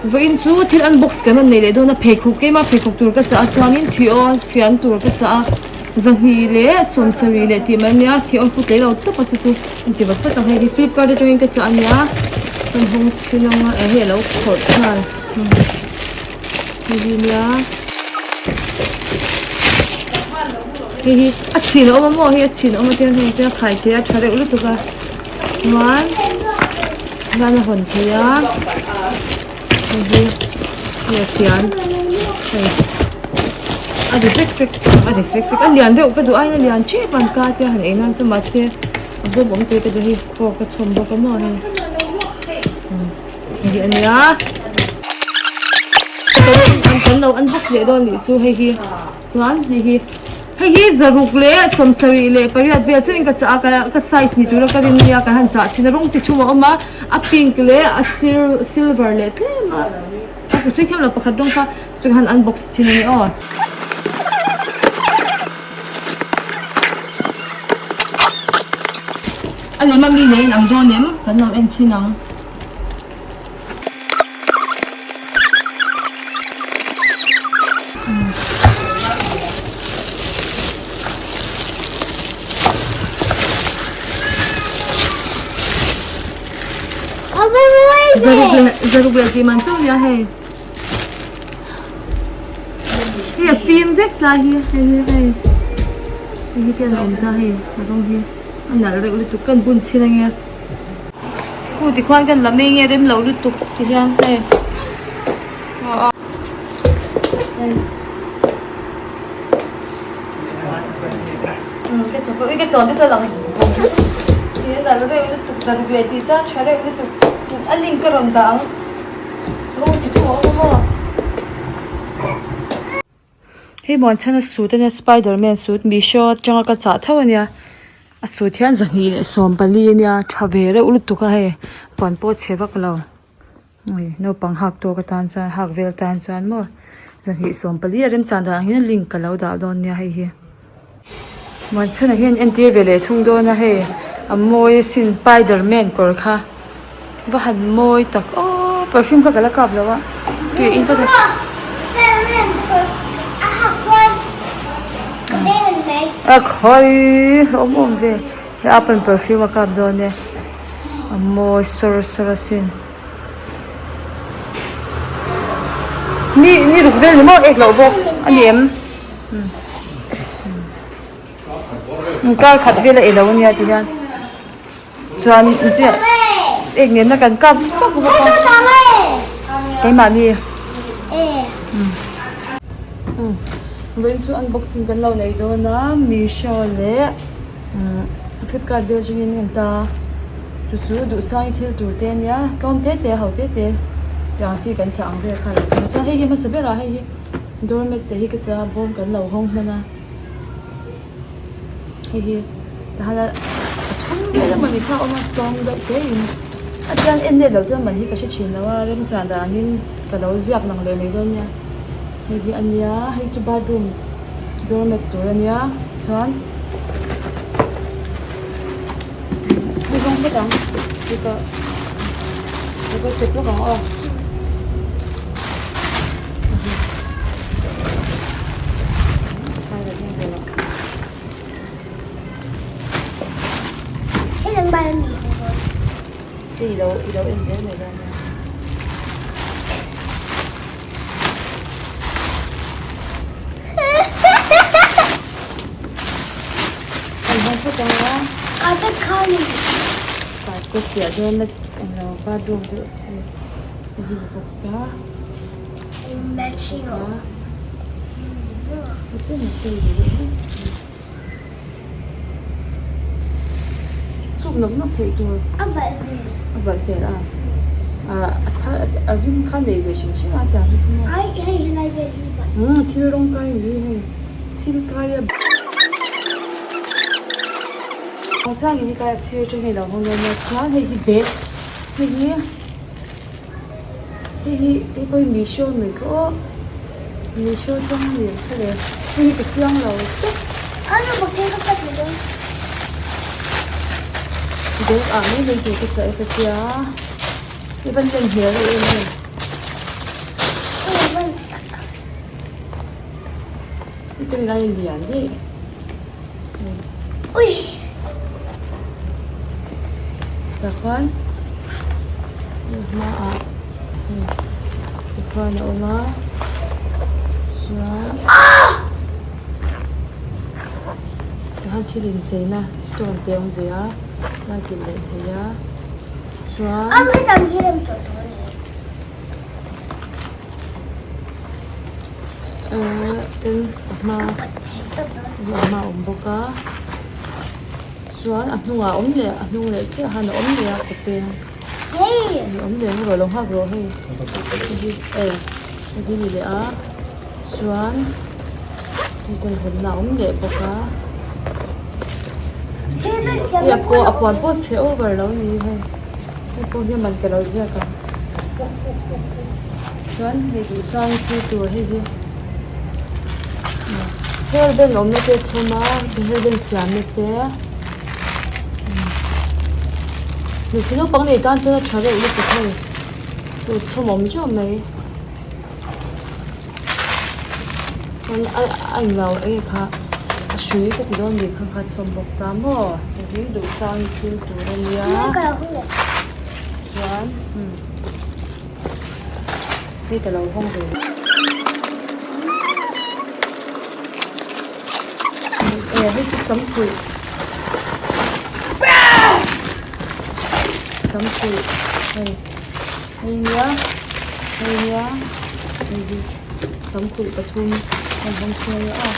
Vawiin chu thil unbox kan rawn nei leh dawn a, pheikhawk keimah pheikhawk tur ka chah a chuanin thio fian tur ka chah a, zahnih leh sawmsarih leh tih mai ania thio an put leh lo tawp a chu chu an ti vat vat ang hei hi flipkart atangin ka chah ania chuan hawng chhin anga eh hei alo khawrh nghal hei hi nia hei hi a chhin a awm a maw hei a chhin a awm a tiang hei te a khai thei a tha reuh lutuk a chuan hian a hawn thei a hei hi hei a fian hei a ri fek fek a ri fek fek a lian deuh ka duh aiin a lian tep a an ka tia han ei nan chu mahse a bawm awm tawh te pawh hi fork a chhawm bawk a maw hei hei hi a nia kan lo unbox leh dawn nih chu hei hi chuan hei hi. Hei hi zaruk leh sawmsarih leh pariat vel chiahin ka chah a ka ka size ni tura ka rin nia kan han chah chhin a rawng chi thum a awm a a pink leh a sil silver leh tlem a a ka sawi thiam lo pakhat rawng kha chu ka han unbox chhin a ni aw. A lem a mi nen in ang dawn em kan lo en chhin ang. Zaruk leh zaruk leh tih man chauh nia hei hei a fim vek tlai hi hei hi hei hei hi te an awm ta hei a rawng hi a nalh reuh lutuk kan bun chhin ange. Khu tikhuan kan la mai nge rem lo lutuk ti hian hei ka chawn te saw lang nalh reuh lutuk zaruk leh tih chuan tha reuh lutuk a link ka rawn dah ang rawng chi thu a awm a maw. Hei muanchhana suit ania spiderman suit meesho atanga ka chah tho ania a suit hian zahnih leh sawmpali ania tha ve reuh lutuk a hei puan pawh a chhe vak lo ui naupang hak tawk atan chuan hak vel tan chuan maw zahnih sawmpali a remchan dan ang hian link ka lo dah dawn nia hei hi muanchhana hian entir ve leh thung dawn a hei a mawi asin spiderman kawr kha. Va han mawi tak aw perfume kha ka la kap lo a tui in vat a a khawi hlawm awm ve he a pawn perfume a kap dawn e a mawi sawr sawr asin ni ni ruk vel ni maw ek loh bawk a ni em kar khat vel a ei lo ania ti hian. Chuan chiah ek nena kan kap vak vak a keimahni vawiin chu unboxing kan lo nei dawn a meesho leh flipkart vel atangin a en ta chu chu duhsang thil tur te ania tlawm te te ho te te tiang chi kan chah ang vel kha a lo thleng a chuan hei hi hmasa berah hei hi doormat te hi ka chah a bawm kan lo hawng hman a. Hei hi tahan a thum vel emawni kha a awm a tlawm deuh te in a chuan en let loh chuan man hi ka hre thin lo a remchang danin ka lo ziak lang leh mai dawn nia hei hi a nia hei chu bathroom doormat tur a nia chuan hei zawng phawt ang hei ka hei ka chep lawk ang aw. Suk nawk nawk theih tur a balh hmel a a thar a rim kha nei ve hrim hrim a tiang hi chu maw umm thil rawng kai ni hei thil kai a chuan in tlai a sir atang hei lo hawng dawn nia chuan hei hi bag hei hi. Hei hi hei pawh hi Meesho mai kha aw Meesho atang a ni ang kha le hei hi ka chiang lo tawp bag ah mai mai tur ka chah e ka tia i van len hmel reuh em em. Ka rin aiin lian daih. Tah khuan hei hmaah hei tikhuan a awm a chuan tah khan thil incheina stone te a awm ve a a kilh leh thei a chuan. Ahh tin a hma a hma a awm bawk a chuan a hnungah a awm leh a hnung leh chiah khan a awm leh a kaw peng a awm leh rawh lo nghak rawh hei hei hi hei hi ni leh a chuan hei kawn hawnna a awm leh bawk a hei a pawh a puan pawh chhe over lo a ni hei. Hei pawh hi a man ka lo ziak ang. Chuan hei duhsang thil tur hei hi hair band awmna te a chhawm a hair band siamna te hmeichhe naupang nei tan chuan a tha reuh lutuk hei tur chhawm awm teuh mai chuan a a englo enge kha a hrui ka ti dawn ni kha kha chhawm bawk ta maw hei hi duhsang thil tur a nia chuan umm hei ka lo hawng ve eh hei chu samkhuih samkhuih hei. Hei nia hei nia hei hi samkhuih pathum a hawng chhuak leh a.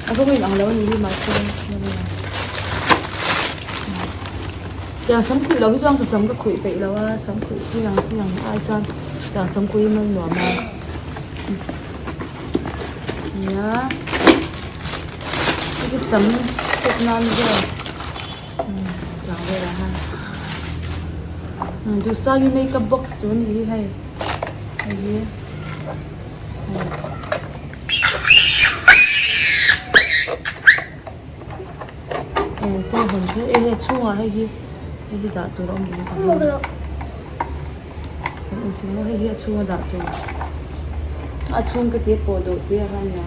A rawng in ang lo a ni hi mahse. Tiang sam khuih loh hi chuan ka sam ka khuih peih lo a, sam khuih chi ang chi ang ai chuan tiang sam khuih hi man nuam a nia hei hi sam set nan vel tiang velah hian duhsang hi makeup box tur a nih hi hei hei hi. Eng te hawn phei e hei chhungah hei hi hei hi dah tur a awm leh kan en chhin maw hei hi a chhunga dah tur a chhung ka ti pawh dawh te a nia.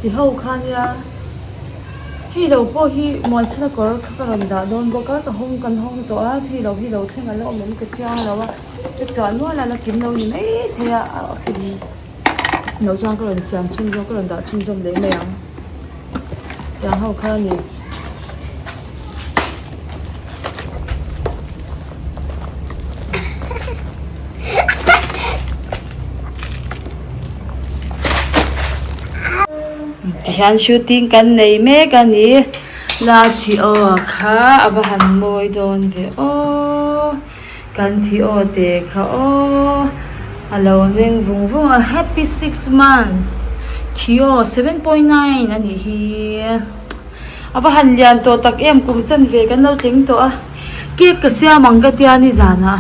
Ti ho kha nia hei lo pawh hi muanchhana kawr kha ka rawn dah dawn bawk a ka hawng kan hawng tawh a hei lo hi lo thleng a la awm em ka chiang lo a ka chhuah nual a la kim lo ni mai thei a a kim loh chuan ka rawn siam chhunzawm ka rawn dah chhunzawm leh mai ang tiang ho kha a ni. Tihian shooting kan nei mek a ni la thi aw kha a va han mawi dawn ve aw kan thi aw te kha aw a lo meng vung vung a happy 6 month Theo 7.9 a nih hi. A va han lian tawh tak em kum chan ve kan lo tling tawh a cake ka siam ang ka tia nizanah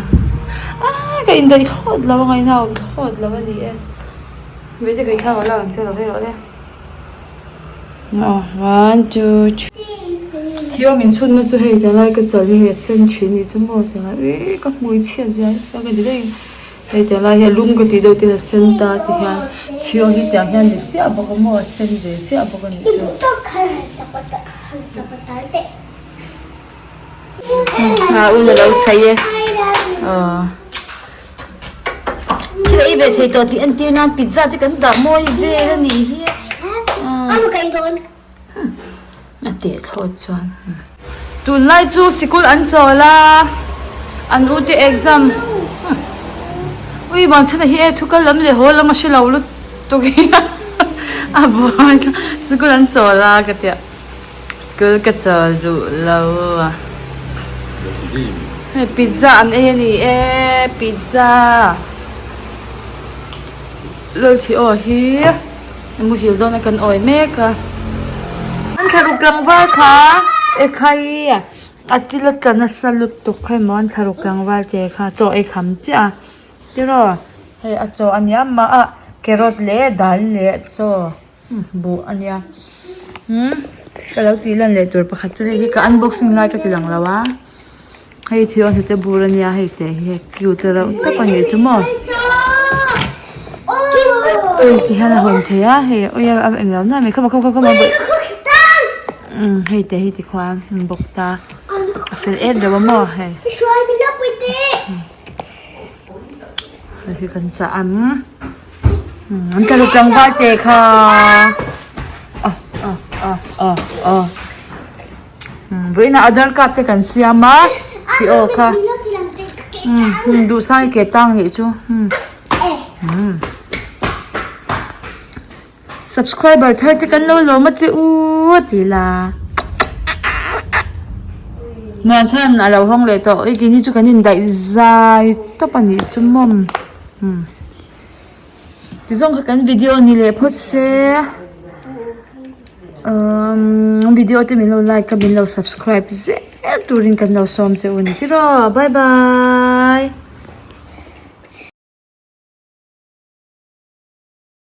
aaa ka indaih thlawt lo a ngaihna a awm thlawt lo a ni e vei te ka inthlak lo ang che lo vei rawh le aw one two three Theo min chhun na chu hei tilai ka chal hi hei a sen thin ni chu maw tilai ih ka hmui chhiat zia hi ka ti daih. Hei tiang lai hi a lum ka tih deuh te hian a sen ta ti hian thil hi tiang hian ni chiah bawk a maw a sen ve chiah bawk a nih chu. A un alo chei e aw thil ei ve thei tawh tih entir nan pizza te kan dah mawi vel a nih hi a teh thlawt chuan tunlai chu sikul an chawl a an u te exam ui Muanchhana hi e thu kal lam leh haw lam a hre lo lutuk hi a buai sikul an chawl a ka tia. School ka chawl duh lo a. Hei pizza an ei a ni e pizza. Lalthi aw hi a muhil dawn a kan awi mek a. An thlaruk tlangval kha e khai a til a tla nasa lutuk hei maw an thlaruk tlangval te kha chaw ei kham chiah a tiraw hei a chaw a nia mah a carrot leh dal leh chaw. Buh a nia umm ka lo tih lan leh tur pakhat chu hei hi ka unboxing lai ka ti lang lo a hei thil a hnute bur a nia hei teh hi hei cute reuh tak a nih chu maw hei ti hian a hawn thei a hei awi a englo na mai khama khama khama umm hei teh hi tikhuan an bawk ta a fel et reuh a maw hei hei hi kan chah ang. An tla tlangval te kha ah ah ah ah ah vawiinah aadhar card te kan siam a tih aw kha umm duhsang i ke tang nih chu umm subscriber thar te kan lo lawm a che u tih la muan chuan a lo hawng leh tawh ui keini chu kan indaih zai tawp a nih chu maw umm. Tizawng kha kan video ni leh phawt se umm video te min lo like a min lo subscribe zel turin kan lo sawm che u ni tiraw bye bye.